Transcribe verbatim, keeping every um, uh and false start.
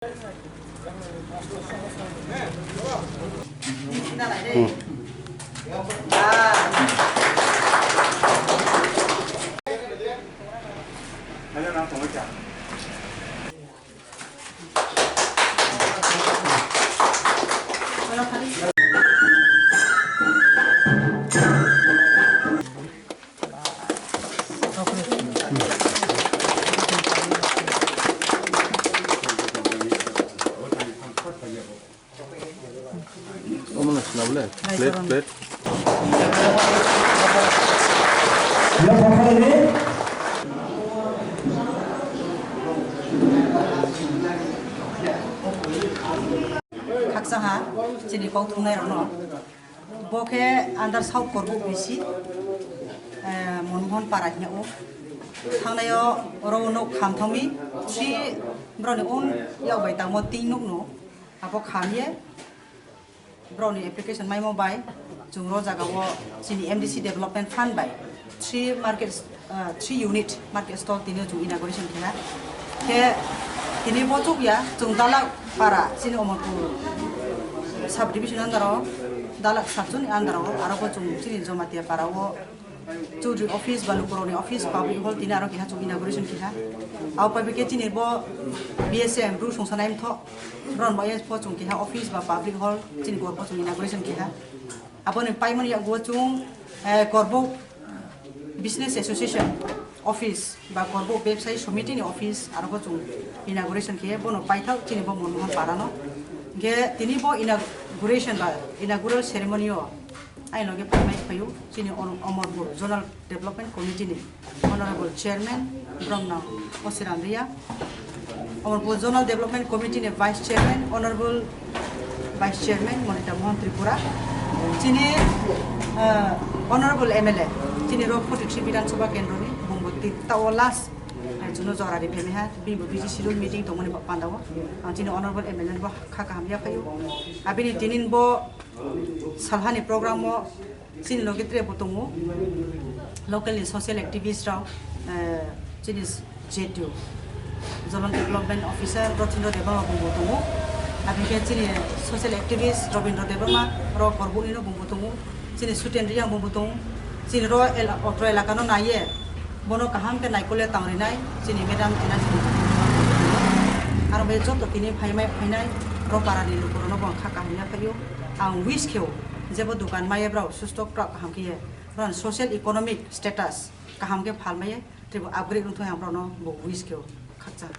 Omo na sina bole? Plate, plate. Khaksa ha, chini kok thumnai rokno. Bo khe under South Korbuk B C, eh, Monmohon Para hino. Thangnaio oro uno khamthangmi three borokni own yak bai tangmo tin nukno abo khamye borokni application maimo bai chwng ro jagao chini M D C Development Fund bai three market, ah, three unit market stall tini chwng inauguration khe ha. Khe tini bo chukya chwng Dalak Para chini Omorpur sub division under o Dalak sabchuni under o aro bo chwng chini Jamatia Para o Chaudhary office ba Lukurokni office public hall tini aro keha chwng inauguration khe ha. Abo pai khe chini bo B S M Bru Songsa Naimtho ron bo yes bo chwng keha office ba public hall chini gor bo chwng inauguration khe ha. Aboni paimani yago chwng, eh, Korbuk Business Association office ba Korbuk Bebsayi Somiti ni office aro bo chwng inauguration khe bono paithak chini bo Monmohon Para no. Hingkhe tini bo inauguration ba inaugural ceremony o aini loge phaimai phaio chini Omorpur Zonal Development Committee ni Honorable Chairman Bromnang Osiram Riya, Omorpur Zonal Development Committee ni Vice Chairman Honorable Vice Chairman Monita Mohan Tripura, chini, eh, Honorable M L A, chini ro forty three Bidhan Sabha Kendro ni bumbo tao last, eh, chuno jora ri phemai ha, bini bo busy schedule meeting tongmani panda o, ang chini Honorable M L A bo kha kaham ya phaio, abini tinin bo salhani program o Chini loge tere bo tongo, local ni social activist rok, eh, chini J T U, Zonal Development Officer Rotindra Debbarma bumbo tongo, aboni khe chini social activist Robindra Debbarma rok Korbuk ni no bumbo tongo, chini Suten Riyang bumbo tongo, chini ro el-, otro elaka no naiye, bono kaham khe naikole tangrinai, chini Madam Energy ni aro be joto tini phaimai phainai ro para ni lukurok no bo ang kha kaham ya phaio, ang wish kheo. Jebo dukan maya brao susto kwrak kaham khe ye, brao social economic status kaham khe phalmaya, teibo upgrade wngthung ang brao no bo wish khe o khakchang.